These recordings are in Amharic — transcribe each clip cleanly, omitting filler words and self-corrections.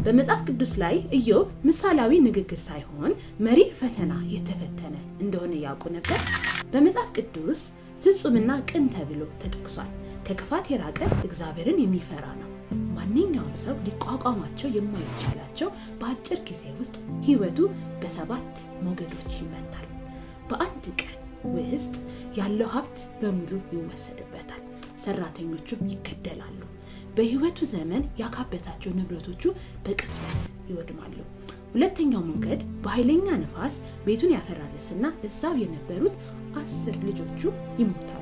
በመጽሐፍ ቅዱስ ላይ ኢዮብ ምሳሌያዊ ንግግር ሳይሆን መሪር ፈተና የተፈተነ እንደሆነ ያውቁ ነበር? በመጽሐፍ ቅዱስ ፍጹምና ቅን ተብሎ ተጠቅሷል። ከክፋት የራቀ እግዚአብሔርን የሚፈራ ነው። ማንኛውም ሰው ሊቋቋማቸው የማይቻላቸው በአጭር ጊዜ ውስጥ ሕይወቱ በሰባት ሞገዶች ይመታል። በአንድ ቀን ውስጥ ያለው ሀብት በሙሉ ይወሰድበታል። ሰራተኞቹም ይገደላሉ። በሕይወቱ ዘመን ያካበታቸው ንብረቶቹ በቅጽበት ይወድማሉ። ሁለተኛው ሞገድ በኃይለኛ ንፋስ ቤቱን ያፈራርስና እዛው የነበሩት 10 ልጆቹ ይሞታሉ።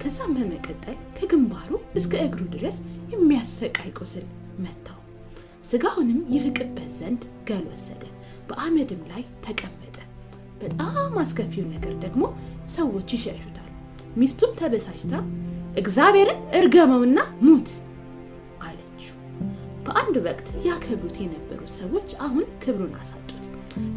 ከዛም በመቀጠል ከግንባሩ እስከ እግሩ ድረስ የሚያሰቃይ ቁስል መታው። ስጋውንም ይፍቅበት ዘንድ ገል ወሰደ፣ በአመድም ላይ ተቀመጠ። በጣም አስከፊው ነገር ደግሞ ሰዎች ይሸሹታል። ሚስቱም ተበሳጭታ እግዚአብሔርን እርገመውና ሙት አለችው። በአንድ ወቅት ያከብሩት የነበሩት ሰዎች አሁን ክብሩን አሳጡት።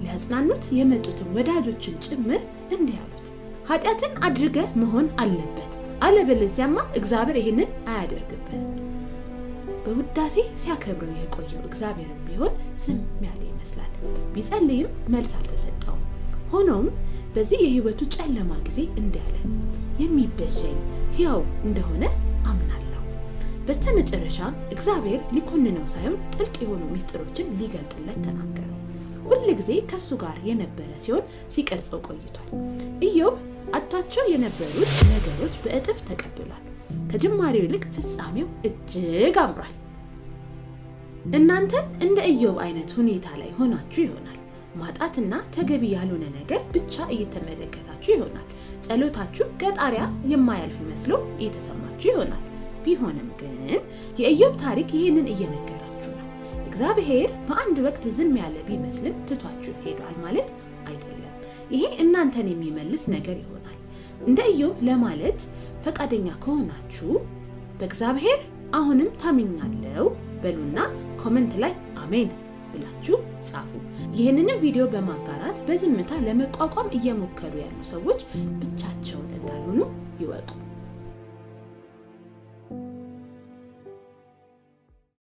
ሊያጽናኑት የመጡትን ወዳጆችን ጭምር እንዲህ አሉት፣ ኃጢአትን አድርገህ መሆን አለበት፣ አለበለዚያማ እግዚአብሔር ይህንን አያደርግብህም። በውዳሴ ሲያከብረው የቆየው እግዚአብሔርም ቢሆን ዝም ያለ ይመስላል። ቢጸልይም መልስ አልተሰጠውም። ሆኖም በዚህ የህይወቱ ጨለማ ጊዜ እንዲህ አለ፣ የሚቤዠኝ ሕያው እንደሆነ አምናለሁ። በስተመጨረሻም እግዚአብሔር ሊኮንነው ሳይሆን ጥልቅ የሆኑ ምስጢሮችን ሊገልጥለት ተናገረው። ሁል ጊዜ ከሱ ጋር የነበረ ሲሆን ሲቀርጸው ቆይቷል። ኢዮብ አጥቷቸው የነበሩት ነገሮች በእጥፍ ተቀብሏል። ከጅማሬው ይልቅ ፍጻሜው እጅግ አምሯል። እናንተም እንደ ኢዮብ አይነት ሁኔታ ላይ ሆናችሁ ይሆናል። ማጣትና ተገቢ ያልሆነ ነገር ብቻ እየተመለከታችሁ ይሆናል። ጸሎታችሁ ከጣሪያ የማያልፍ መስሎ እየተሰማችሁ ይሆናል። ቢሆንም ግን የኢዮብ ታሪክ ይህንን እየነገራችሁ ነው። እግዚአብሔር በአንድ ወቅት ዝም ያለ ቢመስልም ትቷችሁ ሄዷል ማለት አይደለም። ይሄ እናንተን የሚመልስ ነገር ይሆናል። እንደ ኢዮብ ለማለት ፈቃደኛ ከሆናችሁ በእግዚአብሔር አሁንም ታምኛለሁ በሉና comment ላይ አሜን ብላችሁ ጻፉ። ይህንንም ቪዲዮ በማጋራት በዝምታ ለመቋቋም እየሞከሩ ያሉ ሰዎች ብቻቸውን እንዳልሆኑ ይወቁ።